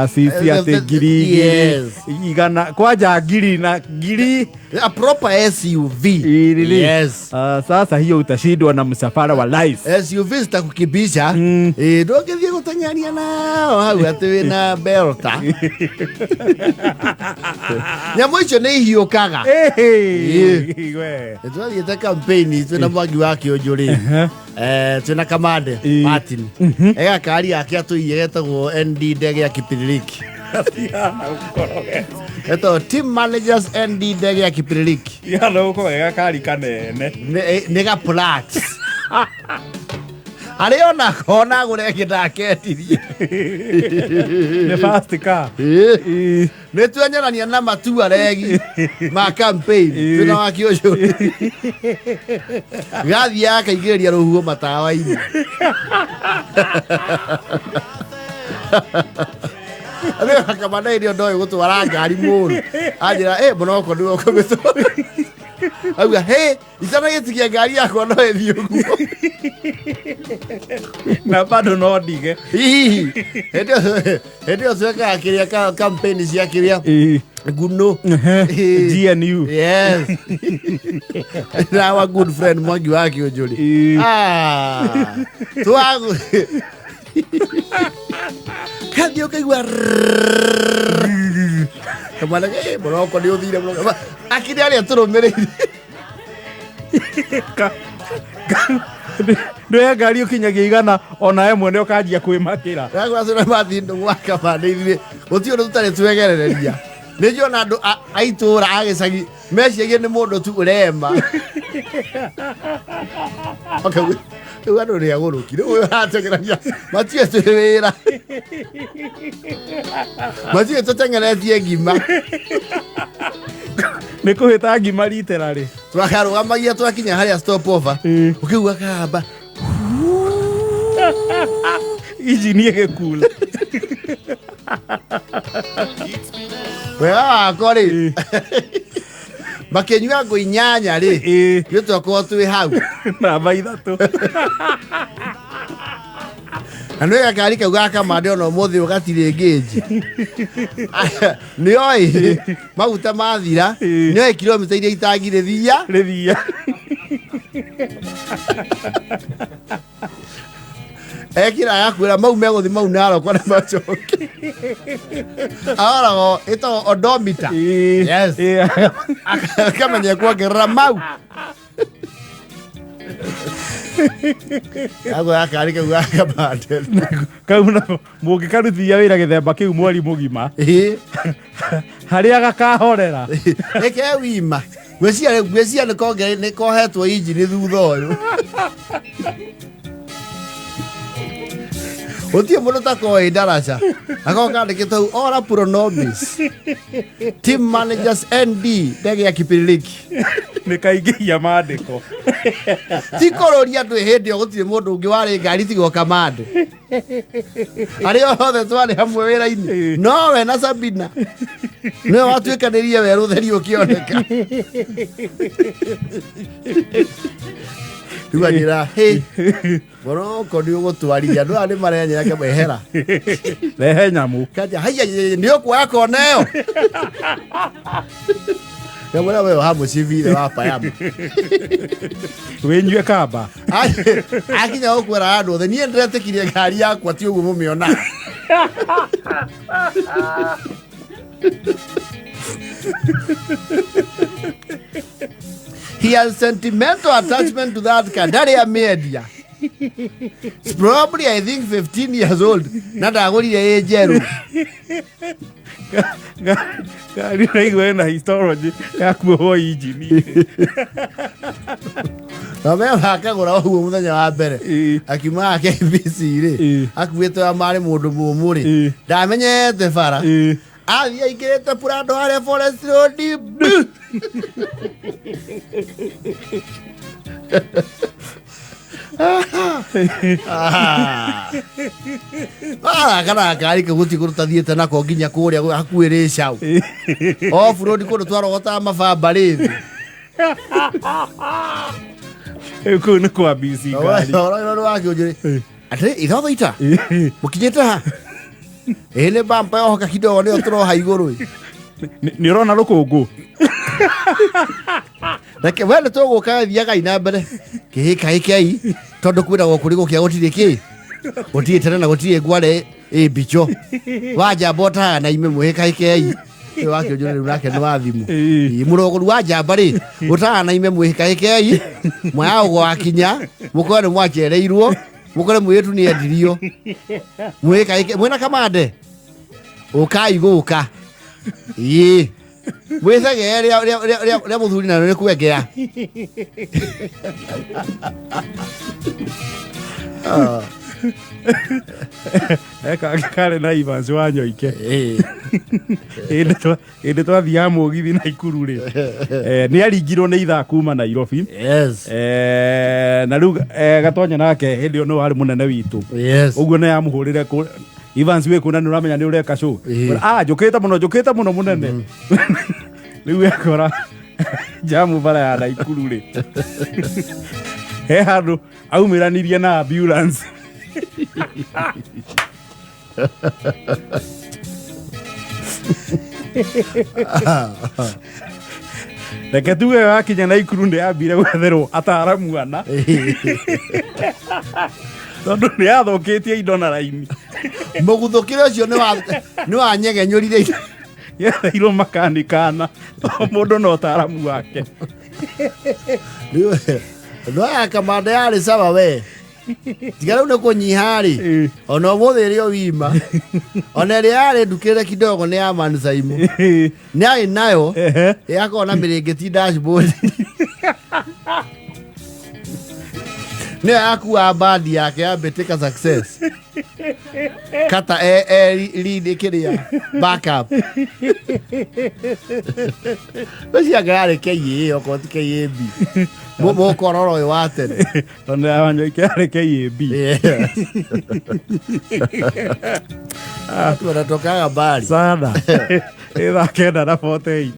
Cc atĩ 2000 igana kwanja ngiri na ngiri. A proper SUV. Ili. Yes. Ah, sasa hiyo utashindwa na msafara wa rais. SUV zitakukibisha. Ĩ, ndũngĩthiĩ gũteng'eria nao hau atĩ wĩna belta. Nyamũ icio nĩ ihiũkaga. Hey, we. Nĩ twathiĩte campaign twĩna Mwangi wa Kĩũnjũ rĩ, twĩna Kamande Martin ega kari gake atũiye getagwo ND ndege ya Kipililiki, getagwo Team Managers ND ndege ya Kipililiki. Tigana gũkorwo ge gakari kanene. Nĩ ga plat arĩ onako ona agũre ĩngĩ ndakendirie. Nĩ fast car. Ĩ. Nĩ twenyerania na matua regi ma campaign twĩna wa Kĩũcũ, gathiaga akaingĩrĩria rũhuho matawa-inĩ. Kamanda ĩrĩa ndoĩ gũtwara ngari mũru, anjĩra ĩ mũnoko nĩwe ũkũmĩtwara, auga hĩ itanagĩtigia ngari yakwa no ĩthiĩ ũguo. Na bado no ndige. Hihi hĩndĩ ĩyo twekaga kĩrĩa campaign cia kĩrĩa nguno. GNU. Yes. Na our good friend Mwangi wa Kĩũnjũri. Ah, twagu kathiĩ ũkaigua kamwana mũroko nĩ ũthire mũroko akiri arĩa tũrũmĩrĩire. Ndũya ngari ũkinyagia 100 ona we mwene ũkanjia kwĩmakĩra. Gagwacũra mathi ndũgwa kamande, ithuĩ gũtirĩ ũndũ tũtarĩ twegerereria. Nĩ njiona andũ a itũũra a gĩcagi meciagia nĩ mũndũ tu ũrema. Makauga, rĩu andũ nĩ agũrũki, rĩu ũyũ arateng'erania matiũĩ twĩ wĩra, matiũĩ tũteng'eretie ngima. Nĩ kũhĩta ngima ritera rĩ. Twakarũgamagia twakinya harĩa stop over, ũkĩigua kamba. Injini ĩgĩkula. Wega wakwa rĩ, makĩnyua ngũ 8 rĩ, ithuĩ twakorwo twĩ hau. Namba 3. Na nĩ gakari kau ga Kamande ona ũmũthĩ ũyũ gatirĩ ngĩnji, nĩoĩ maguta mathira, nĩoĩ kilomita iria itangi rĩthia. Rĩthia. Ekĩra agakwĩra mau megũthi mau Naroko na macoke aroragwo ĩtagwo odomita. Yes. Akamenya kuongerera mau ago gakari kau ga Kamande. Kau nako mũngĩkarutithia wĩra gĩthemba kĩu mweri mũgima, harĩa gakahorera. Ĩke wima, ngwĩciria nĩ kohetwo injini thutha ũyũ, gũtirĩ mũndũ takoĩ ndaraca akorwo kandĩkĩtwo hau ora pro nobis Team Managers ND ndege ya Kipililiki. Nĩ kaingĩhia mandĩko. Ti kũrũria andũ, hĩndĩ ĩyo gũtirĩ mũndũ ũngĩ warĩ ngari tiga Kamande, arĩa othe twarĩ hamwe wĩra-inĩ nowe na Sabina nĩwe watuĩkanĩrie werũ ũtheri ũkĩoneka. Rĩu anjĩra, hĩ moroko nĩ ũgũtwarithia, andũ aya nĩ marenyera kemwehera. Rehe nyamũ. Kanja haiya nĩ ũkuoya kona ĩyo, kamwĩra we wa mũcibire wa payama. Wĩnyue kamba. Akinya gũkwĩra andũ othe, niĩ ndĩretĩkirie ngari yakwa ti ũguo mũmĩonaga. He has sentimental attachment to that car, ndarĩ amĩendia. It's probably, I think, 15 years old na ndagũrire ĩ njerũ. Ngari naigua ĩna histology ya kuohwo injini. Na me akagũra ũguo mũthenya wa mbere akiuma KBC rĩ, akuĩte wa marĩ mũndũ mũmũ rĩ, ndamenyete bara, athiĩ aingĩrĩte Prado harĩa Forest Road bu! Ah. Kana ngari kau gũtirĩ kũndũ tathiĩte nako nginya kũrĩa hakuhĩ rĩcau off road kũndũ twarogotaga mabamba rĩ thĩ. Rĩu kũu nĩ kwa bici ngari. Ũhoro wa kĩũnjũrĩ atĩ ithotho ita mũkinyĩte ha. Ĩ nĩ bampa yohoka kidogo nĩyo tũroha igũrũ ĩ. Nĩ ũrona rũkũngũ. Reke we nĩ tũgũka thiagai na mbere kĩhĩkahĩkei tondũ kwĩragwo kũrĩ gũkĩa gũtirĩ kĩ gũtirĩ tene na gũtirĩ ngware ĩ mbicho wa njamba ũtahaga na ime mwĩhĩkahĩkei. Ũyũ wakĩũnjũra rĩu nake nĩ wa thimũ. Ĩĩ. Ĩ, mũrũgũru wa njamba rĩ ũtahaga na ime mwĩhĩkahĩkei mwaya ũgwakinya mũkore nĩ mwacereirwo mũkore mũirĩtu nĩ endirio mwĩhĩkahĩke mwĩna kamande ũkai gũka ĩĩ mwĩcegee rĩa mũthuri na nĩ kwengea. Eka karĩ na Evans wa Nyoike. Ĩĩ. Hĩndĩ twathiaga mũgithi Naikuru rĩ, nĩ aringirwo nĩ ithaa kuma Nairobi. Yes. Na rĩu Gatonya nake hĩndĩ ĩyo nĩ warĩ mũnene witũ. Yes. Ũguo nĩ amũhũrĩre Evans wĩ kũna nĩ ũramenya nĩ ũreka show. Ĩĩ. Ah, njũkĩte mũno, njũkĩte mũno mũnene. Rĩu ekora jamu bara ya Naikuru rĩ, he handũ aumĩranirie na ambulance. Reke tuge wakinya Naikuru nĩ ambire gwetherwo ataramu ana tondũ nĩ athũkĩtie indo na raini. Mũguthũkĩre ũcio nĩ wanyegenyũrire. Yetheirwo makanikana o mũndũ na ũtaramu wake. No ya kamanda yarĩ sawa we tiga rĩu nĩ kũnyiha rĩ. Ĩĩ. Ona ũmũthĩ ĩrĩ o wima ona ĩrĩa yarĩ ndukĩre kidogo nĩ ya mansaimu nĩ arĩ nayo. Ehe. Yakorwo na mĩrĩngĩti dashboard nĩyo yakuaga bandi yake ya mbĩtĩka success kata e, e, lead kĩrĩa backup gwĩcianga yarĩ KA okorwo ti KAB mũkororo ũyũ wa tene. Tondũ ya Wanyoike yarĩ KAB. Watu wanatokaga mbali sana. Ĩ thaa 9:48.